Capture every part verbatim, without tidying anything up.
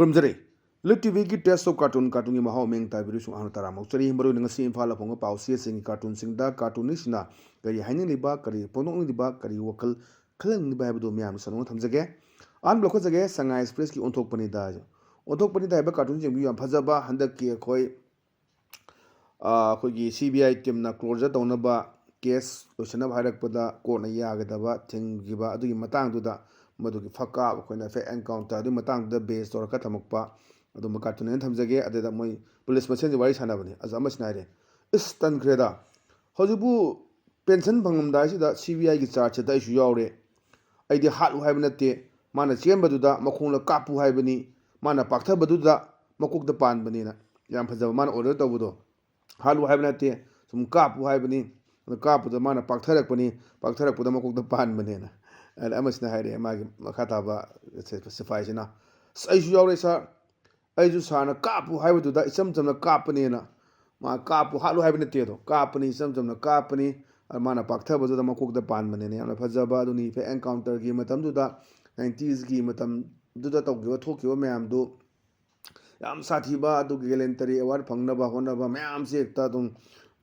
ꯈꯨꯔꯨꯝꯖꯔꯤ꯫ Lead ꯇꯤꯚꯤꯒꯤ Taste of Cartoon, ꯀꯥꯔꯇꯨꯟꯒꯤ ꯃꯍꯥꯎ ꯃꯤꯡ ꯇꯥꯕꯤꯔꯤꯁꯨ ꯑꯍꯥꯟꯕ ꯇꯔꯥꯃꯨꯛ ꯆꯔꯤ꯫ ꯃꯔꯨꯑꯣꯏꯅ ꯉꯁꯤ ꯏꯝꯐꯥꯜꯗ ꯐꯣꯡꯕ ꯄꯥꯎꯆꯦꯁꯤꯡꯒꯤ ꯀꯥꯔꯇꯨꯟꯁꯤꯡꯗ ꯀꯥꯔꯇꯨꯟꯅꯤꯁꯤꯅ ꯀꯔꯤ ꯍꯥꯏꯅꯤꯡꯂꯤꯕ, ꯀꯔꯤ ꯐꯣꯡꯗꯣꯛꯅꯤꯡꯂꯤꯕ, ꯀꯔꯤ ꯋꯥꯈꯜ ꯈꯜꯍꯟꯅꯤꯡꯂꯤꯕ ꯍꯥꯏꯕꯗꯨ ꯃꯌꯥꯝꯅ ꯁꯟꯗꯣꯛꯅ ꯊꯝꯖꯒꯦ꯫ ꯑꯍꯥꯟꯕ ꯂꯧꯈꯠꯆꯒꯦ, ꯁꯉꯥꯏ ꯑꯦꯛꯁꯄ꯭ꯔꯦꯁꯀꯤ ꯑꯣꯟꯊꯣꯛꯄꯅꯤꯗ꯫ ꯑꯣꯟꯊꯣꯛꯄꯅꯤꯗ ꯍꯥꯏꯕ ꯀꯥꯔꯇꯨꯟ ꯌꯦꯡꯕꯤꯌꯨ, ꯌꯥꯝ ꯐꯖꯕ꯫ ꯍꯟꯗꯛꯀꯤ ꯑꯩꯈꯣꯏ, ꯑ, ꯑꯩꯈꯣꯏꯒꯤ ꯁꯤ ꯕꯤ ꯑꯥꯏ ꯇꯤꯝꯅ ꯀ꯭ꯂꯣꯖꯔ ꯇꯧꯅꯕ, ꯀꯦꯁ ꯂꯣꯏꯁꯤꯟꯅꯕ ꯍꯥꯏꯔꯛꯄꯗ ꯀꯣꯔꯠꯅ ꯌꯥꯒꯗꯕ ꯊꯤꯡꯈꯤꯕ ꯑꯗꯨꯒꯤ ꯃꯇꯥꯡꯗꯨꯗ, ꯃꯗꯨꯒꯤ ꯐꯛꯀꯥꯞ, ꯑꯩꯈꯣꯏꯅ ꯐꯦꯛ ꯑꯦꯟꯀꯥꯎꯟꯇꯔ ꯑꯗꯨꯒꯤ ꯃꯇꯥꯡꯗꯨꯗ ꯕꯦꯁ ꯇꯧꯔꯒ ꯊꯝꯃꯛꯄ ꯑꯗꯨꯝꯕ ꯀꯥꯔꯇꯨꯟ ꯑꯩꯅ ꯊꯝꯖꯒꯦ꯫ ꯑꯗꯨꯗ ꯃꯣꯏ ꯄꯨꯂꯤꯁ ꯃꯁꯦꯟꯁꯦ ꯋꯥꯔꯤ ꯁꯥꯟꯅꯕꯅꯤ꯫ ꯑꯗꯨ ꯑꯃꯁꯤꯅ ꯍꯥꯏꯔꯦ, "ꯏꯁ, ꯇꯟꯈ꯭ꯔꯦꯗ, ꯍꯧꯖꯤꯛꯄꯨ ꯄꯦꯟꯁꯟ ꯐꯪꯉꯝꯗꯥꯏꯁꯤꯗ ꯁꯤ ꯕꯤ ꯑꯥꯏꯒꯤ ꯆꯥꯔꯖꯁꯤꯗ ꯑꯩꯁꯨ ꯌꯥꯎꯔꯦ꯫ ꯑꯩꯗꯤ ꯍꯥꯠꯂꯨ ꯍꯥꯏꯕ ꯅꯠꯇꯦ, ꯃꯥꯅ ꯆꯦꯟꯕꯗꯨꯗ ꯃꯈꯣꯡꯗ ꯀꯥꯞꯄꯨ ꯍꯥꯏꯕꯅꯤ, ꯃꯥꯅ ꯄꯥꯛꯊꯕꯗꯨꯗ ꯃꯀꯣꯛꯇ ꯄꯥꯟꯕꯅꯦꯅ"꯫ ꯌꯥꯝ ꯐꯖꯕ, ꯃꯥꯅ ꯑꯣꯔꯗꯔ ꯇꯧꯕꯗꯣ, "ꯍꯥꯠꯂꯨ ꯍꯥꯏꯕ ꯅꯠꯇꯦ, ꯁꯨꯝ ꯀꯥꯞꯄꯨ ꯍꯥꯏꯕꯅꯤ"꯫ ꯑꯗꯨ ꯀꯥꯞꯄꯗ ꯃꯥꯅ ꯄꯥꯛꯊꯔꯛꯄꯅꯤ, ꯄꯥꯛꯊꯔꯛꯄꯗ ꯃꯀꯣꯛꯇ ꯄꯥꯟꯕꯅꯦꯅ꯫ ꯑꯗ ꯑꯃꯁꯤꯅ ꯍꯥꯏꯔꯛꯑꯦ, ꯃꯥꯒꯤ ꯃꯈꯥ ꯇꯥꯕ ꯁꯤ-, ꯁꯤꯐꯥꯏꯁꯤꯅ, "ꯑꯁ, ꯑꯩꯁꯨ ꯌꯥꯎꯔꯦ ꯁꯥꯔ, ꯑꯩꯁꯨ ꯁꯥꯔꯅ ꯀꯥꯞꯄꯨ ꯍꯥꯏꯕꯗꯨꯗ ꯏꯆꯝ ꯆꯝꯅ ꯀꯥꯞꯄꯅꯦꯅ"꯫ ꯃꯥ ꯀꯥꯞꯄꯨ, ꯍꯥꯠꯂꯨ ꯍꯥꯏꯕ ꯅꯠꯇꯦ ꯑꯗꯣ, ꯀꯥꯞꯄꯅꯤ, ꯏꯆꯝ ꯆꯝꯅ ꯀꯥꯞꯄꯅꯤ꯫ ꯑꯗ ꯃꯥꯅ ꯄꯥꯛꯊꯕꯗꯨꯗ ꯃꯀꯣꯛꯇ ꯄꯥꯟꯕꯅꯦꯅ꯫ ꯌꯥꯝꯅ ꯐꯖꯕ ꯑꯗꯨꯅꯤ, ꯐꯦꯛ ꯑꯦꯟꯀꯥꯎꯟꯇꯔꯒꯤ ꯃꯇꯝꯗꯨꯗ, ꯅꯥꯏꯟꯇꯤꯁꯀꯤ ꯃꯇꯝꯗꯨꯗ ꯇꯧꯈꯤꯕ ꯊꯣꯛꯈꯤꯕ ꯃꯌꯥꯝꯗꯨ, ꯌꯥꯝ ꯁꯥꯊꯤꯕ꯫ ꯑꯗꯨꯒꯤ ꯒꯦꯂꯦꯟꯇꯔꯤ ꯑꯦꯋꯥꯔꯗ ꯐꯪꯅꯕ ꯍꯣꯠꯅꯕ ꯃꯌꯥꯝꯁꯦ ꯍꯦꯛꯇ ꯑꯗꯨꯝ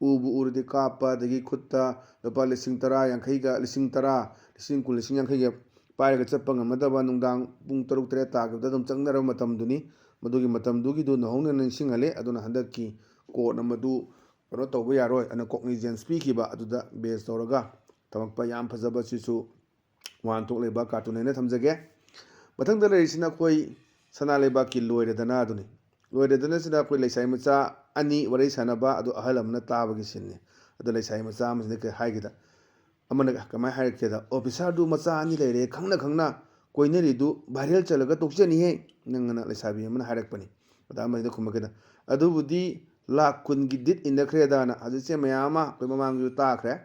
ꯎꯕꯨ ꯎꯔꯗꯤ ꯀꯥꯞꯄ, ꯑꯗꯒꯤ ꯈꯨꯠꯇ ꯂꯨꯄꯥ ꯂꯤꯁꯤꯡ ꯇꯔꯥ, ꯌꯥꯡꯈꯩꯒ, ꯂꯤꯁꯤꯡ ꯇꯔꯥ, ꯂꯤꯁꯤꯡ ꯀꯨꯟ, ꯂꯤꯁꯤꯡ ꯌꯥꯡꯈꯩꯒ ꯄꯥꯏꯔꯒ ꯆꯠꯄ ꯉꯝꯅꯗꯕ, ꯅꯨꯡꯗꯥꯡ ꯄꯨꯡ ꯇꯔꯨꯛ ꯇꯔꯦꯠ ꯇꯥꯈꯤꯕꯗ ꯑꯗꯨꯝ ꯆꯪꯅꯔꯕ ꯃꯇꯝꯗꯨꯅꯤ꯫ ꯃꯗꯨꯒꯤ ꯃꯇꯝꯗꯨꯒꯤꯗꯨ ꯅꯧꯍꯧꯅꯅ ꯅꯤꯡꯁꯤꯡꯍꯜꯂꯦ꯫ ꯑꯗꯨꯅ ꯍꯟꯗꯛꯀꯤ ꯀꯣꯔꯠꯅ ꯃꯗꯨ ꯀꯩꯅꯣ ꯇꯧꯕ ꯌꯥꯔꯣꯏ ꯑꯅ ꯀꯣꯛꯅꯤꯖꯦꯟꯁ ꯄꯤꯈꯤꯕ ꯑꯗꯨꯗ ꯕꯦꯁ ꯇꯧꯔꯒ ꯊꯝꯃꯛꯄ ꯌꯥꯝ ꯐꯖꯕ, ꯁꯤꯁꯨ ꯋꯥꯍꯟꯊꯣꯛ ꯂꯩꯕ ꯀꯥꯔꯇꯨꯟ ꯍꯥꯏꯅ ꯊꯝꯖꯒꯦ꯫ ꯃꯊꯪꯗ ꯂꯩꯔꯤꯁꯤꯅ ꯑꯩꯈꯣꯏ ꯁꯅꯥ ꯂꯩꯕꯥꯛꯀꯤ ꯂꯣꯏꯔꯦꯗꯅ ꯑꯗꯨꯅꯤ꯫ ꯂꯣꯏꯔꯦꯗꯅꯁꯤꯗ ꯑꯩꯈꯣꯏ ꯂꯩꯁꯥꯕꯤ ꯃꯆꯥ ꯑꯅꯤ ꯋꯥꯔꯤ ꯁꯥꯟꯅꯕ, ꯑꯗꯨ ꯑꯍꯜ ꯑꯃꯅ ꯇꯥꯕꯒꯤ ꯁꯤꯟꯅꯤ꯫ ꯑꯗꯣ ꯂꯩꯁꯥꯕꯤ ꯃꯆꯥ ꯑꯃꯁꯤꯅ ꯀꯩ ꯍꯥꯏꯒꯦꯗ, ꯑꯃꯅ ꯀꯃꯥꯏꯅ ꯍꯥꯏꯔꯛꯀꯦꯗ, "ꯑꯣꯐꯤꯁꯥꯔꯗꯨ ꯃꯆꯥ ꯑꯅꯤ ꯂꯩꯔꯦ, ꯈꯪꯅ ꯈꯪꯅ ꯀꯣꯏꯅꯔꯤꯗꯨ ꯚꯥꯏꯔꯦꯜ ꯆꯠꯂꯒ ꯇꯣꯛꯆꯅꯤꯍꯦ ꯅꯪ"ꯑꯅ ꯂꯩꯁꯥꯕꯤ ꯑꯃꯅ ꯍꯥꯏꯔꯛꯄꯅꯤ꯫ ꯑꯗ ꯑꯃꯁꯤꯅ ꯈꯨꯝꯃꯛꯀꯦꯗ, "ꯑꯗꯨꯕꯨꯗꯤ ꯂꯥꯛ ꯀꯨꯟꯒꯤ ꯗꯤꯠ ꯏꯟꯅꯈ꯭ꯔꯦꯗꯅ"꯫ ꯍꯧꯖꯤꯛꯁꯦ ꯃꯌꯥꯝ ꯑꯃ ꯑꯩꯈꯣꯏ ꯃꯃꯥꯡꯗꯁꯨ ꯇꯥꯈ꯭ꯔꯦ꯫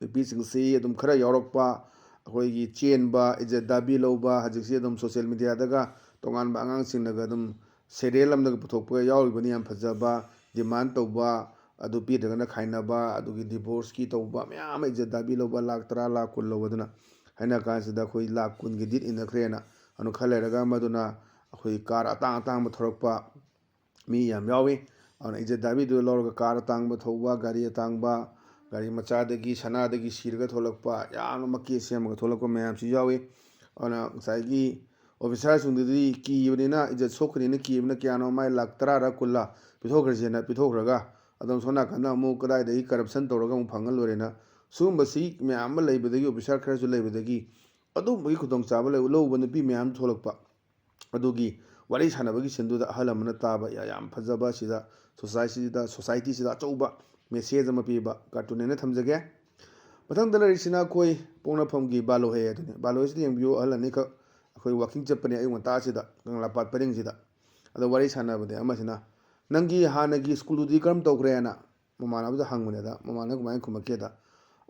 ꯅꯨꯄꯤꯁꯤꯡꯁꯤ ꯑꯗꯨꯝ ꯈꯔ ꯌꯥꯎꯔꯛꯄ, ꯑꯩꯈꯣꯏꯒꯤ ꯆꯦꯟꯕ, ꯏꯖꯠ ꯗꯥꯕꯤ ꯂꯧꯕ, ꯍꯧꯖꯤꯛꯁꯤ ꯑꯗꯨꯝ ꯁꯣꯁꯤꯌꯦꯜ ꯃꯦꯗꯤꯌꯥꯗꯒ ꯇꯣꯉꯥꯟꯕ ꯑꯉꯥꯡꯁꯤꯡꯅꯒ ꯑꯗꯨꯝ ꯁꯦꯔꯤꯌꯦꯜ ꯑꯃꯗꯒ ꯄꯨꯊꯣꯛꯄꯒ ꯌꯥꯎꯔꯤꯕꯅꯤ꯫ ꯌꯥꯝ ꯐꯖꯕ, ꯗꯤꯃꯥꯟ ꯇꯧꯕ, ꯑꯗꯨ ꯄꯤꯗ꯭ꯔꯒꯅ ꯈꯥꯏꯅꯕ, ꯑꯗꯨꯒꯤ ꯗꯤꯚꯣꯔꯁꯀꯤ ꯇꯧꯕ ꯃꯌꯥꯝ ꯑꯃ, ꯏꯖꯠ ꯗꯥꯕꯤ ꯂꯧꯕ, ꯂꯥꯛ ꯇꯔꯥ, ꯂꯥꯛ ꯀꯨꯟ ꯂꯧꯕꯗꯨꯅ꯫ ꯍꯥꯏꯅ ꯀꯥꯟꯁꯤꯗ ꯑꯩꯈꯣꯏ ꯂꯥꯛ ꯀꯨꯟꯒꯤ ꯗꯤꯠ ꯏꯟꯅꯈ꯭ꯔꯦꯅ꯫ ꯑꯗꯨ ꯈꯔ ꯂꯩꯔꯒ ꯃꯗꯨꯅ ꯑꯩꯈꯣꯏ ꯀꯥꯔ ꯑꯇꯥꯡ ꯑꯇꯥꯡꯕ ꯊꯧꯔꯛꯄ ꯃꯤ ꯌꯥꯝ ꯌꯥꯎꯏ꯫ ꯑꯗꯨꯅ ꯏꯖꯠ ꯗꯥꯕꯤꯗꯨ ꯂꯧꯔꯒ ꯀꯥꯔ ꯑꯇꯥꯡꯕ ꯊꯧꯕ, ꯒꯥꯔꯤ ꯑꯇꯥꯡꯕ, ꯒꯥꯔꯤ ꯃꯆꯥꯗꯒꯤ, ꯁꯅꯥꯗꯒꯤ ꯁꯤꯔꯒ ꯊꯣꯛꯂꯛꯄ, ꯌꯥꯝꯅ ꯃꯀꯦ ꯁꯦꯝꯃꯒ ꯊꯣꯛꯂꯛꯄ ꯃꯌꯥꯝꯁꯨ ꯌꯥꯎꯏ꯫ ꯑꯗꯨꯅ ꯉꯁꯥꯏꯒꯤ ꯑꯣꯐꯤꯁꯥꯔꯁꯤꯡꯗꯨꯗꯤ ꯀꯤꯕꯅꯤꯅ, ꯏꯖꯠ ꯁꯣꯛꯀꯅꯤꯅ ꯀꯤꯕꯅ ꯀꯌꯥꯅꯣ ꯃꯥꯏ ꯂꯥꯛ ꯇꯔꯥꯔ ꯀꯨꯟꯂꯥ ꯄꯤꯊꯣꯛꯈ꯭ꯔꯁꯦꯅ ꯄꯤꯊꯣꯛꯈ꯭ꯔꯒ, ꯑꯗꯨꯝ ꯁꯣꯝ ꯅꯥꯀꯟꯗ ꯑꯃꯨꯛ ꯀꯗꯥꯏꯗꯒꯤ ꯀꯔꯞꯁꯟ ꯇꯧꯔꯒ ꯑꯃꯨꯛ ꯐꯪꯍꯜꯂꯣꯏꯔꯦꯅ, ꯁꯤꯒꯨꯝꯕꯁꯤ ꯃꯌꯥꯝ ꯑꯃ ꯂꯩꯕꯗꯒꯤ, ꯑꯣꯐꯤꯁꯥꯔ ꯈꯔꯁꯨ ꯂꯩꯕꯗꯒꯤ ꯑꯗꯨꯒꯨꯝꯕꯒꯤ ꯈꯨꯗꯣꯡꯆꯥꯕ ꯂꯧ-, ꯂꯧꯕ ꯅꯨꯄꯤ ꯃꯌꯥꯝ ꯊꯣꯛꯂꯛꯄ꯫ ꯑꯗꯨꯒꯤ ꯋꯥꯔꯤ ꯁꯥꯟꯅꯕꯒꯤ ꯁꯤꯟꯗꯨꯗ ꯑꯍꯜ ꯑꯃꯅ ꯇꯥꯕ ꯌꯥ-, ꯌꯥꯝ ꯐꯖꯕ, ꯁꯤꯗ ꯁꯣꯁꯥꯏꯇꯤꯗ, ꯁꯣꯁꯥꯏꯇꯤꯁꯤꯗ ꯑꯆꯧꯕ ꯃꯦꯁꯦꯖ ꯑꯃ ꯄꯤꯕ ꯀꯥꯔꯇꯨꯟ ꯑꯩꯅ ꯊꯝꯖꯒꯦ꯫ ꯃꯊꯪꯗ ꯂꯩꯔꯤꯁꯤꯅ ꯑꯩꯈꯣꯏ ꯄꯣꯛꯅꯐꯝꯒꯤ ꯕꯥꯂꯣꯍꯦ ꯑꯗꯨꯅꯤ꯫ ꯕꯥꯂꯣꯍꯦꯁꯤꯗ ꯌꯦꯡꯕꯤꯌꯨ, ꯑꯍꯜ ꯑꯅꯤꯈꯛ ꯑꯩꯈꯣꯏ ꯋꯥꯀꯤꯡ ꯆꯠꯄꯅꯦ ꯑꯌꯨꯛ ꯉꯟꯇꯥꯁꯤꯗ, ꯀꯪꯂꯥꯄꯥꯠ ꯄꯔꯤꯡꯁꯤꯗ꯫ ꯑꯗꯣ ꯋꯥꯔꯤ ꯁꯥꯟꯅꯕꯗ ꯑꯃꯁꯤꯅ, "ꯅꯪꯒꯤ ꯍꯥꯟꯅꯒꯤ ꯁ꯭ꯀꯨꯜꯗꯨꯗꯤ ꯀꯔꯝ ꯇꯧꯈ꯭ꯔꯦꯅ?" ꯃꯃꯥꯟꯅꯕꯗ ꯍꯪꯕꯅꯦꯗ, ꯃꯃꯥꯟꯅꯕ ꯀꯃꯥꯏꯅ ꯈꯨꯝꯃꯛꯀꯦꯗ,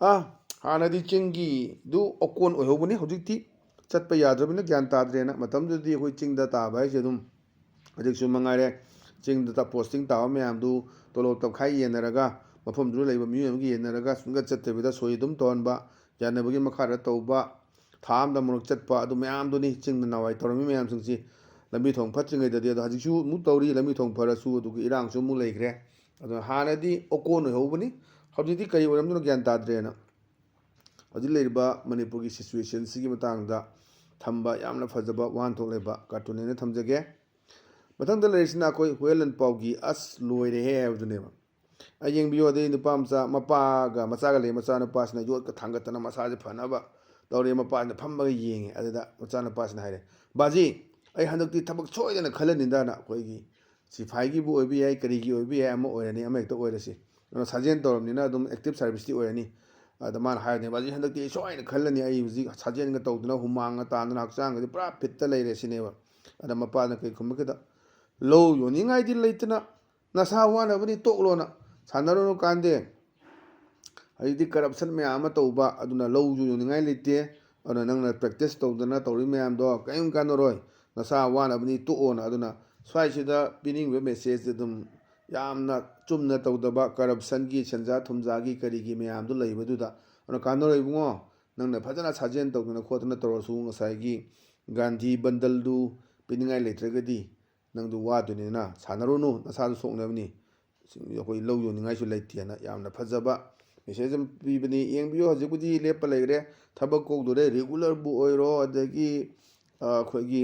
"ꯑꯥ, ꯍꯥꯟꯅꯗꯤ ꯆꯤꯡꯒꯤꯗꯨ ꯑꯣꯀꯣꯟ ꯑꯣꯏꯍꯧꯕꯅꯤ, ꯍꯧꯖꯤꯛꯇꯤ ꯆꯠꯄ ꯌꯥꯗ꯭ꯔꯕꯅꯤꯅ ꯒ꯭ꯌꯥꯟ ꯇꯥꯗ꯭ꯔꯦꯅ꯫ ꯃꯇꯝꯗꯨꯗꯗꯤ ꯑꯩꯈꯣꯏ ꯆꯤꯡꯗ ꯇꯥꯕ ꯍꯥꯏꯁꯦ ꯑꯗꯨꯝ ꯍꯧꯖꯤꯛꯁꯨ ꯃꯉꯥꯏꯔꯦ, ꯆꯤꯡꯗ ꯄꯣꯁꯇꯤꯡ ꯇꯥꯕ ꯃꯌꯥꯝꯗꯨ ꯇꯣꯂꯣꯞ ꯇꯪꯈꯥꯏ ꯌꯦꯟꯅꯔꯒ, ꯃꯐꯝꯗꯨꯗ ꯂꯩꯕ ꯃꯤꯑꯣꯏ ꯑꯃꯒꯤ ꯌꯦꯟꯅꯔꯒ ꯁꯨꯡꯆꯠ ꯆꯠꯇꯕꯤꯗ ꯁꯣꯏ ꯑꯗꯨꯝ ꯇꯧꯍꯟꯕ, ꯌꯥꯅꯕꯒꯤ ꯃꯈꯥꯗ ꯇꯧꯕ, ꯊꯥ ꯑꯃꯗ ꯑꯃꯨꯔꯛ ꯆꯠꯄ, ꯑꯗꯨ ꯃꯌꯥꯝꯗꯨꯅꯤ ꯆꯤꯡꯗ ꯅꯍꯥꯟꯋꯥꯏ ꯇꯧꯔꯝꯃꯤ ꯃꯌꯥꯝꯁꯤꯡꯁꯤ꯫ ꯂꯝꯕꯤ ꯊꯣꯡ ꯐꯠꯇ꯭ꯔꯤꯉꯩꯗꯗꯤ, ꯑꯗꯣ ꯍꯧꯖꯤꯛꯁꯨ ꯑꯃꯨꯛ ꯇꯧꯔꯤ, ꯂꯝꯕꯤ ꯊꯣꯡ ꯐꯔꯁꯨ ꯑꯗꯨꯒꯤ ꯏꯔꯥꯡꯁꯨ ꯑꯃꯨꯛ ꯂꯩꯈ꯭ꯔꯦ꯫ ꯑꯗꯣ ꯍꯥꯟꯅꯗꯤ ꯑꯣꯀꯣꯟ ꯑꯣꯏꯍꯧꯕꯅꯤ, ꯍꯧꯖꯤꯛꯇꯤ ꯀꯔꯤ ꯑꯣꯏꯔꯝꯗꯣꯏꯅꯣ ꯒ꯭ꯌꯥꯟ ꯇꯥꯗ꯭ꯔꯦꯅ" ꯍꯧꯖꯤꯛ ꯂꯩꯔꯤꯕ ꯃꯅꯤꯄꯨꯔꯒꯤ ꯁꯤꯆꯨꯋꯦꯁꯟꯁꯤꯒꯤ ꯃꯇꯥꯡꯗ ꯊꯝꯕ ꯌꯥꯝꯅ ꯐꯖꯕ ꯋꯥꯍꯟꯊꯣꯛ ꯂꯩꯕ ꯀꯥꯔꯇꯨꯟ ꯑꯩꯅ ꯊꯝꯖꯒꯦ꯫ ꯃꯊꯪꯗ ꯂꯩꯔꯤꯁꯤꯅ ꯑꯩꯈꯣꯏ ꯍꯨꯌꯦꯟ ꯂꯟꯄꯥꯎꯒꯤ "ꯑꯁ ꯂꯣꯏꯔꯦꯍꯦ" ꯍꯥꯏꯕꯗꯨꯅꯦꯕ꯫ ꯑꯩ ꯌꯦꯡꯕꯤꯌꯨ, ꯑꯗꯩ ꯅꯨꯄꯥ ꯃꯆꯥ, ꯃꯄꯥꯒ ꯃꯆꯥꯒ ꯂꯩ, ꯃꯆꯥꯅꯨꯄꯥꯁꯤꯅ ꯌꯣꯠꯀ ꯊꯥꯡꯒꯠꯇꯅ ꯃꯁꯥꯁꯦ ꯐꯅꯕ ꯇꯧꯔꯦ, ꯃꯄꯥꯁꯤꯅ ꯐꯝꯃꯒ ꯌꯦꯡꯉꯦ꯫ ꯑꯗꯨꯗ ꯃꯆꯥꯅꯨꯄꯥꯁꯤꯅ ꯍꯥꯏꯔꯦ, "ꯕꯥꯖꯤ, ꯑꯩ ꯍꯟꯗꯛꯇꯤ ꯊꯕꯛ ꯁꯣꯏꯗꯅ ꯈꯜꯂꯅꯤꯗꯅ, ꯑꯩꯈꯣꯏꯒꯤ ꯁꯤꯐꯥꯏꯒꯤꯕꯨ ꯑꯣꯏꯕ ꯌꯥꯏ, ꯀꯔꯤꯒꯤ ꯑꯣꯏꯕ ꯌꯥꯏ, ꯑꯃ ꯑꯣꯏꯔꯅꯤ, ꯑꯃ ꯍꯦꯛꯇ ꯑꯣꯏꯔꯁꯤ꯫ ꯑꯗꯨꯅ ꯁꯥꯖꯦꯜ ꯇꯧꯔꯕꯅꯤꯅ ꯑꯗꯨꯝ ꯑꯦꯛꯇꯤꯞ ꯁꯥꯔꯚꯤꯁꯇꯤ ꯑꯣꯏꯔꯅꯤ"꯫ ꯑꯗ ꯃꯥꯅ ꯍꯥꯏꯔꯅꯦ, "ꯕꯥꯖꯤ, ꯍꯟꯗꯛꯇꯤ ꯑꯩ ꯁꯣꯏꯅ ꯈꯜꯂꯅꯤ, ꯑꯩ ꯍꯧꯖꯤꯛ ꯁꯥꯖꯦꯜꯒ ꯇꯧꯗꯅ ꯍꯨꯃꯥꯡꯒ ꯇꯥꯗꯅ ꯍꯛꯆꯥꯡꯒꯗꯤ ꯄꯨꯔꯥ ꯐꯤꯠꯇ ꯂꯩꯔꯦ" ꯁꯤꯅꯦꯕ꯫ ꯑꯗ ꯃꯄꯥꯅ ꯀꯩ ꯈꯨꯝꯃꯛꯀꯦꯗ, "ꯂꯧ ꯌꯣꯟꯅꯤꯡꯉꯥꯏꯗꯤ ꯂꯩꯇꯅ ꯅꯁꯥ ꯋꯥꯅꯕꯅꯤ, ꯇꯣꯛꯂꯣꯅ, ꯁꯥꯟꯅꯔꯨꯅꯨ ꯀꯥꯟꯗꯦ꯫ ꯍꯧꯖꯤꯛꯇꯤ ꯀꯔꯞꯁꯟ ꯃꯌꯥꯝ ꯑꯃ ꯇꯧꯕ, ꯑꯗꯨꯅ ꯂꯧꯁꯨ ꯌꯣꯟꯅꯤꯡꯉꯥꯏ ꯂꯩꯇꯦ꯫ ꯑꯗꯨꯅ ꯅꯪꯅ ꯄ꯭ꯔꯦꯛꯇꯤꯁ ꯇꯧꯗꯅ ꯇꯧꯔꯤ ꯃꯌꯥꯝꯗꯣ ꯀꯔꯤꯝ ꯀꯥꯟꯅꯔꯣꯏ, ꯅꯁꯥ ꯋꯥꯅꯕꯅꯤ, ꯇꯣꯛꯑꯣꯅ"꯫ ꯑꯗꯨꯅ ꯁ꯭ꯋꯥꯏꯁꯤꯗ ꯄꯤꯅꯤꯡꯕ ꯃꯦꯁꯦꯖꯁꯦ ꯑꯗꯨꯝ ꯌꯥꯝꯅ ꯆꯨꯝꯅ ꯇꯧꯗꯕ, ꯀꯔꯞꯁꯟꯒꯤ, ꯁꯦꯟꯖꯥ ꯊꯨꯝꯖꯥꯒꯤ, ꯀꯔꯤꯒꯤ ꯃꯌꯥꯝꯗꯨ ꯂꯩꯕꯗꯨꯗ꯫ ꯑꯗꯨꯅ ꯀꯥꯟꯅꯔꯣꯏ ꯏꯕꯨꯡꯉꯣ, ꯅꯪꯅ ꯐꯖꯅ ꯁꯥꯖꯦꯜ ꯇꯧꯗꯅ ꯈꯣꯠꯇꯅ ꯇꯧꯔꯁꯨ, ꯉꯁꯥꯏꯒꯤ ꯒꯥꯟꯙꯤ ꯕꯟꯗꯜꯗꯨ ꯄꯤꯅꯤꯡꯉꯥꯏ ꯂꯩꯇ꯭ꯔꯒꯗꯤ ꯅꯪꯗꯨ ꯋꯥꯗꯣꯏꯅꯤꯅ ꯁꯥꯟꯅꯔꯨꯅꯨ, ꯅꯁꯥꯗꯨ ꯁꯣꯛꯅꯕꯅꯤ, ꯑꯩꯈꯣꯏ ꯂꯧ ꯌꯣꯟꯅꯤꯡꯉꯥꯏꯁꯨ ꯂꯩꯇꯦꯅ ꯌꯥꯝꯅ ꯐꯖꯕ ꯃꯦꯁꯦꯖ ꯑꯃ ꯄꯤꯕꯅꯤ꯫ ꯌꯦꯡꯕꯤꯌꯨ, ꯍꯧꯖꯤꯛꯄꯨꯗꯤ ꯂꯦꯞꯄ ꯂꯩꯈ꯭ꯔꯦ, ꯊꯕꯛ ꯀꯧꯗꯣꯔꯦ, ꯔꯤꯒꯨꯂꯔꯕꯨ ꯑꯣꯏꯔꯣ, ꯑꯗꯒꯤ ꯑꯩꯈꯣꯏꯒꯤ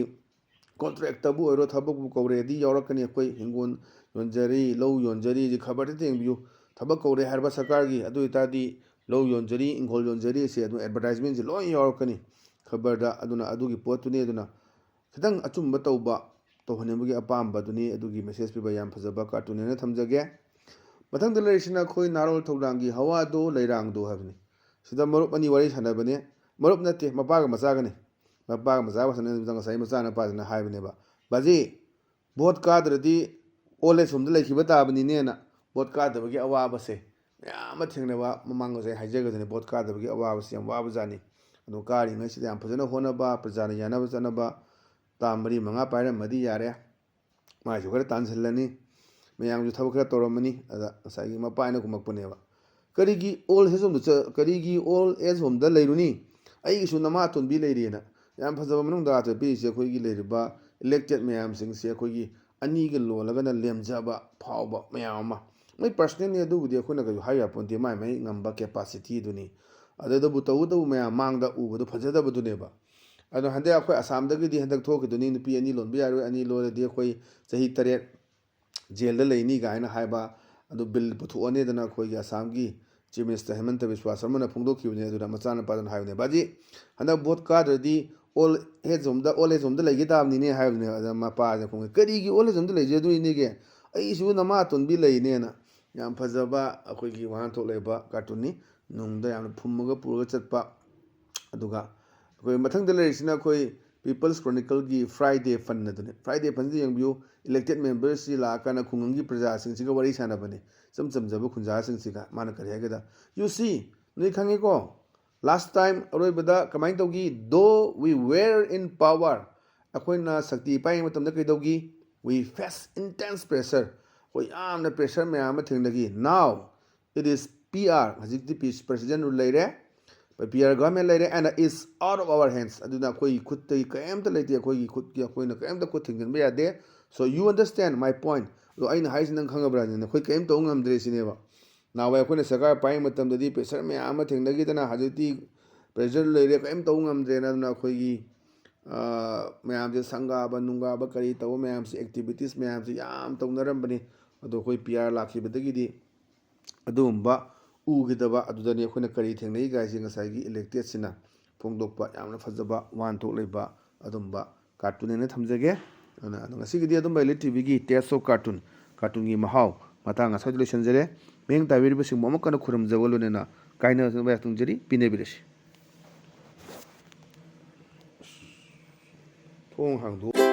ꯀꯣꯟꯇ꯭ꯔꯦꯛꯇꯕꯨ ꯑꯣꯏꯔꯣ, ꯊꯕꯛꯄꯨ ꯀꯧꯔꯦꯗꯤ ꯌꯥꯎꯔꯛꯀꯅꯤ꯫ ꯑꯩꯈꯣꯏ ꯍꯤꯡꯒꯣꯜ ꯌꯣꯟꯖꯔꯤ, ꯂꯧ ꯌꯣꯟꯖꯔꯤ, ꯁꯤ ꯈꯕꯔꯗ ꯌꯦꯡꯕꯤꯌꯨ꯫ ꯊꯕꯛ ꯀꯧꯔꯦ ꯍꯥꯏꯔꯕ ꯁꯔꯀꯥꯔꯒꯤ, ꯑꯗꯨ ꯑꯣꯏꯇꯥꯔꯗꯤ ꯂꯧ ꯌꯣꯟꯖꯔꯤ, ꯏꯪꯈꯣꯜ ꯌꯣꯟꯖꯔꯤ, ꯁꯤ ꯑꯗꯨꯝ ꯑꯦꯗꯚꯔꯇꯥꯏꯖꯃꯦꯟꯁꯦ ꯂꯣꯏ ꯌꯥꯎꯔꯛꯀꯅꯤ ꯈꯕꯔꯗ꯫ ꯑꯗꯨꯅ ꯑꯗꯨꯒꯤ ꯄꯣꯠꯇꯨꯅꯤ꯫ ꯑꯗꯨꯅ ꯈꯤꯇꯪ ꯑꯆꯨꯝꯕ ꯇꯧꯕ, ꯇꯧꯍꯟꯅꯤꯡꯕꯒꯤ ꯑꯄꯥꯝꯕꯗꯨꯅꯤ꯫ ꯑꯗꯨꯒꯤ ꯃꯦꯁꯦꯖ ꯄꯤꯕ ꯌꯥꯝ ꯐꯖꯕ ꯀꯥꯔꯇꯨꯟ ꯍꯥꯏꯅ ꯊꯝꯖꯒꯦ꯫ ꯃꯊꯪꯗ ꯂꯩꯔꯤꯁꯤꯅ ꯑꯩꯈꯣꯏ ꯅꯥꯔꯣꯜ ꯊꯧꯗꯥꯡꯒꯤ ꯍꯋꯥꯗꯣ ꯂꯩꯔꯥꯡꯗꯣ ꯍꯥꯏꯕꯅꯤ꯫ ꯁꯤꯗ ꯃꯔꯨꯞ ꯑꯅꯤ ꯋꯥꯔꯤ ꯁꯥꯟꯅꯕꯅꯦ꯫ ꯃꯔꯨꯞ ꯅꯠꯇꯦ, ꯃꯄꯥꯒ ꯃꯆꯥꯒꯅꯤ꯫ ꯃꯄꯥꯒ ꯃꯆꯥꯒ ꯁꯥꯟꯅꯕꯗ ꯉꯁꯥꯏ ꯃꯆꯥꯅꯨꯄꯥꯁꯤꯅ ꯍꯥꯏꯕꯅꯦꯕ, "ꯕꯥꯖꯤ, ꯚꯣꯠ ꯀꯥꯗ꯭ꯔꯗꯤ ꯑꯣꯜ ꯑꯦꯖ ꯍꯣꯝꯗ ꯂꯩꯈꯤꯕ ꯇꯥꯕꯅꯤꯅꯦꯅ ꯚꯣꯠ ꯀꯥꯗꯕꯒꯤ ꯑꯋꯥꯕꯁꯦ ꯃꯌꯥꯝ ꯑꯃ ꯊꯦꯡꯅꯕ ꯃꯃꯥꯡꯗꯁꯨ ꯑꯩ ꯍꯥꯏꯖꯒꯗꯅꯤ꯫ ꯚꯣꯠ ꯀꯥꯗꯕꯒꯤ ꯑꯋꯥꯕꯁꯤ ꯌꯥꯝ ꯋꯥꯕꯖꯥꯠꯅꯤ꯫ ꯑꯗꯣ ꯀꯥꯔꯤꯉꯩꯁꯤꯗ ꯌꯥꯝ ꯐꯖꯅ ꯍꯣꯠꯅꯕ, ꯄ꯭ꯔꯖꯥꯅ ꯌꯥꯅꯕ ꯆꯠꯅꯕ, ꯇꯥꯝ ꯃꯔꯤ ꯃꯉꯥ ꯄꯥꯏꯔꯝꯃꯗꯤ ꯌꯥꯔꯦ, ꯃꯥꯏꯁꯨ ꯈꯔ ꯇꯥꯟꯁꯤꯜꯂꯅꯤ, ꯃꯌꯥꯝꯁꯨ ꯊꯕꯛ ꯈꯔ ꯇꯧꯔꯝꯃꯅꯤ"꯫ ꯑꯗ ꯉꯁꯥꯏꯒꯤ ꯃꯄꯥ ꯍꯥꯏꯅ ꯈꯨꯝꯃꯛꯄꯅꯦꯕ, "ꯀꯔꯤꯒꯤ ꯑꯣꯜ ꯑꯦꯖ ꯍꯣꯝꯗ ꯆ-, ꯀꯔꯤꯒꯤ ꯑꯣꯜ ꯑꯦꯖ ꯍꯣꯝꯗ ꯂꯩꯔꯨꯅꯤ? ꯑꯩꯒꯤꯁꯨ ꯅꯃꯥ ꯑꯇꯣꯟꯕꯤ ꯂꯩꯔꯤꯑꯅ"꯫ ꯌꯥꯝ ꯐꯖꯕ ꯃꯅꯨꯡꯗ ꯑꯥꯔꯊ ꯄꯤꯔꯤꯁꯦ ꯑꯩꯈꯣꯏꯒꯤ ꯂꯩꯔꯤꯕ ꯏꯂꯦꯛꯇꯦꯠ ꯃꯌꯥꯝꯁꯤꯡꯁꯦ ꯑꯩꯈꯣꯏꯒꯤ ꯑꯅꯤꯒ ꯂꯣꯜꯂꯒꯅ ꯂꯦꯝꯖꯕ ꯐꯥꯎꯕ ꯃꯌꯥꯝ ꯑꯃ꯫ ꯃꯣꯏ ꯄꯔꯁꯅꯦꯜꯅꯤ, ꯑꯗꯨꯕꯨꯗꯤ ꯑꯩꯈꯣꯏꯅ ꯀꯩꯁꯨ ꯍꯥꯏꯕ ꯌꯥꯄꯣꯟꯇꯦ, ꯃꯥꯏ ꯃꯥꯏ ꯉꯝꯕ ꯀꯦꯄꯥꯁꯤꯇꯤꯗꯨꯅꯤ꯫ ꯑꯗꯨꯗꯕꯨ ꯇꯧꯕꯇꯕꯨ ꯃꯌꯥꯝ ꯃꯥꯡꯗ ꯎꯕꯗꯣ ꯐꯖꯗꯕꯗꯨꯅꯦꯕ꯫ ꯑꯗꯣ ꯍꯟꯗꯛ ꯑꯩꯈꯣꯏ ꯑꯁꯥꯝꯗꯒꯤꯗꯤ ꯍꯟꯗꯛ ꯊꯣꯛꯈꯤꯗꯨꯅꯤ, ꯅꯨꯄꯤ ꯑꯅꯤ ꯂꯣꯟꯕ ꯌꯥꯔꯣꯏ, ꯑꯅꯤ ꯂꯣꯜꯂꯗꯤ ꯑꯩꯈꯣꯏ ꯆꯍꯤ ꯇꯔꯦꯠ ꯖꯦꯜꯗ ꯂꯩꯅꯤ ꯀꯥꯏꯅ ꯍꯥꯏꯕ, ꯑꯗꯨ ꯕꯤꯜ ꯄꯨꯊꯣꯛꯑꯅꯤꯗꯅ ꯑꯩꯈꯣꯏꯒꯤ ꯑꯁꯥꯝꯒꯤ ꯆꯤꯐ ꯃꯤꯅꯤꯁꯇꯔ ꯍꯦꯃꯟꯇ ꯕꯤꯁ꯭ꯋꯥ ꯁꯔꯃꯅ ꯐꯣꯡꯗꯣꯛꯈꯤꯕꯅꯤ꯫ ꯑꯗꯨꯅ ꯃꯆꯥꯅꯨꯄꯥꯗꯨꯅ ꯍꯥꯏꯕꯅꯦ, "ꯕꯥꯖꯤ, ꯍꯟꯗꯛ ꯚꯣꯠ ꯀꯥꯗ꯭ꯔꯗꯤ ꯑꯣꯜ ꯑꯦꯖ ꯍꯣꯝꯗ, ꯑꯣꯜ ꯑꯦꯖ ꯍꯣꯝꯗ ꯂꯩꯒꯦ ꯇꯥꯕꯅꯤꯅꯦ" ꯍꯥꯏꯕꯅꯦ꯫ ꯑꯗ ꯃꯄꯥꯁꯦ ꯈꯣꯡꯉꯦ, "ꯀꯔꯤꯒꯤ ꯑꯣꯜ ꯑꯦꯖ ꯍꯣꯝꯗ ꯂꯩꯖꯗꯣꯏꯅꯤꯒꯦ? ꯑꯩꯁꯨ ꯅꯃꯥ ꯑꯇꯣꯟꯕꯤ ꯂꯩꯅꯦꯅ"꯫ ꯌꯥꯝ ꯐꯖꯕ ꯑꯩꯈꯣꯏꯒꯤ ꯋꯥꯍꯟꯊꯣꯛ ꯂꯩꯕ ꯀꯥꯔꯇꯨꯟꯅꯤ꯫ ꯅꯨꯡꯗ ꯌꯥꯝꯅ ꯐꯨꯝꯃꯒ ꯄꯨꯔꯒ ꯆꯠꯄ꯫ ꯑꯗꯨꯒ ꯑꯩꯈꯣꯏ ꯃꯊꯪꯗ ꯂꯩꯔꯤꯁꯤꯅ ꯑꯩꯈꯣꯏ ꯄꯤꯄꯜꯁ ꯀ꯭ꯔꯣꯅꯤꯀꯜꯒꯤ ꯐ꯭ꯔꯥꯏꯗꯦ ꯐꯟ ꯑꯗꯨꯅꯤ꯫ ꯐ꯭ꯔꯥꯏꯗꯦ ꯐꯟꯁꯤꯗ ꯌꯦꯡꯕꯤꯌꯨ, ꯏꯂꯦꯛꯇꯦꯠ ꯃꯦꯝꯕꯔꯁꯤ ꯂꯥꯛꯑꯀꯥꯟꯗ ꯈꯨꯡꯒꯪꯒꯤ ꯄ꯭ꯔꯖꯥꯁꯤꯡꯁꯤꯒ ꯋꯥꯔꯤ ꯁꯥꯟꯅꯕꯅꯤ, ꯏꯆꯝ ꯆꯝꯖꯕ ꯈꯨꯟꯖꯥꯁꯤꯡꯁꯤꯒ꯫ ꯃꯥꯅ ꯀꯔꯤ ꯍꯥꯏꯒꯦꯗ, "ꯌꯨ ꯁꯤ, ꯅꯣꯏ ꯈꯪꯉꯦꯀꯣ, ꯂꯥꯁ ꯇꯥꯏꯝ ꯑꯔꯣꯏꯕꯗ ꯀꯃꯥꯏꯅ ꯇꯧꯈꯤ? Though we were in power, ꯑꯩꯈꯣꯏꯅ ꯁꯛꯇꯤ ꯄꯥꯏꯔꯤꯉꯩ ꯃꯇꯝꯗ ꯀꯩꯗꯧꯈꯤ? We face intense pressure, ꯑꯩꯈꯣꯏ ꯌꯥꯝꯅ ꯄ꯭ꯔꯦꯁꯔ ꯃꯌꯥꯝ ꯑꯃ ꯊꯦꯡꯅꯈꯤ꯫ Now it is P R, ꯍꯧꯖꯤꯛꯇꯤ ꯄ꯭ꯔꯦꯁꯤꯗꯦꯟ ꯔꯨꯜ ꯂꯩꯔꯦ꯫ ꯄꯤ ꯑꯥꯔ ꯒꯚꯔꯟꯃꯦꯟ ꯂꯩꯔꯦ, and is out of our hands. ꯑꯗꯨꯅ ꯑꯩꯈꯣꯏꯒꯤ ꯈꯨꯠꯇꯒꯤ ꯀꯔꯤꯝꯇ ꯂꯩꯇꯦ, ꯑꯩꯈꯣꯏꯒꯤ ꯈꯨꯠꯀꯤ ꯑꯩꯈꯣꯏꯅ ꯀꯔꯤꯝꯇ ꯈꯨꯠ ꯊꯤꯡꯖꯤꯟꯕ ꯌꯥꯗꯦ꯫ So you understand my point. ꯑꯗꯣ ꯑꯩꯅ ꯍꯥꯏꯁꯤ ꯅꯪ ꯈꯪꯉꯕ꯭ꯔꯥ? ꯑꯩꯈꯣꯏ ꯀꯔꯤꯝ ꯇꯧꯕ ꯉꯝꯗ꯭ꯔꯦ ꯁꯤꯅꯦꯕ꯫ ꯅꯍꯥꯟꯋꯥꯏ ꯑꯩꯈꯣꯏꯅ ꯁꯔꯀꯥꯔ ꯄꯥꯏꯕ ꯃꯇꯝꯗꯗꯤ pressure ꯃꯌꯥꯝ ꯑꯃ ꯊꯦꯡꯅꯈꯤꯗꯅ, ꯍꯧꯖꯤꯛꯇꯤ pressure ꯂꯩꯔꯦ, ꯀꯔꯤꯝ ꯇꯧꯕ ꯉꯝꯗ꯭ꯔꯦꯅ꯫ ꯑꯗꯨꯅ ꯑꯩꯈꯣꯏꯒꯤ, ꯑ, ꯃꯌꯥꯝꯁꯦ ꯁꯪꯒꯥꯕ ꯅꯨꯡꯒꯥꯕ ꯀꯔꯤ ꯇꯧꯕ ꯃꯌꯥꯝꯁꯦ, activities ꯃꯌꯥꯝꯁꯦ ꯌꯥꯝ ꯇꯧꯅꯔꯝꯕꯅꯤ꯫ ꯑꯗꯣ ꯑꯩꯈꯣꯏ ꯄꯤ ꯑꯥꯔ ꯂꯥꯛꯈꯤꯕꯗꯒꯤꯗꯤ ꯑꯗꯨꯒꯨꯝꯕ ꯎꯈꯤꯗꯕ ꯑꯗꯨꯗꯅꯤ ꯑꯩꯈꯣꯏꯅ ꯀꯔꯤ ꯊꯦꯡꯅꯩ ꯍꯥꯏꯁꯦ ꯉꯁꯥꯏꯒꯤ electedꯁꯤꯅ ꯐꯣꯡꯗꯣꯛꯄ ꯌꯥꯝꯅ ꯐꯖꯕ ꯋꯥꯍꯟꯊꯣꯛ ꯂꯩꯕ ꯑꯗꯨꯝꯕ cartoon ꯍꯥꯏꯅ ꯊꯝꯖꯒꯦ꯫ ꯑꯗꯨꯅ ꯑꯗꯣ ꯉꯁꯤꯒꯤꯗꯤ ꯑꯗꯨꯝꯕ Elite TVꯒꯤ Taste of Cartoon, cartoonꯒꯤ ꯃꯍꯥꯎ ꯃꯇꯥꯡ ꯑꯁ꯭ꯋꯥꯏꯗ ꯂꯣꯏꯁꯤꯟꯖꯔꯦ꯫ ꯃꯤꯠꯌꯦꯡ ꯇꯥꯕꯤꯔꯤꯕꯁꯤꯡꯕꯨ ꯑꯃꯨꯛ ꯍꯟꯅ ꯈꯨꯔꯨꯝꯖꯕ ꯂꯣꯏꯅꯅ ꯀꯥꯏꯅꯅꯕ ꯌꯥꯊꯪ ꯅꯤꯖꯔꯤ, ꯄꯤꯅꯕꯤꯔꯁꯤ꯫ ꯊꯣꯡ ꯍꯥꯡꯗꯣꯛ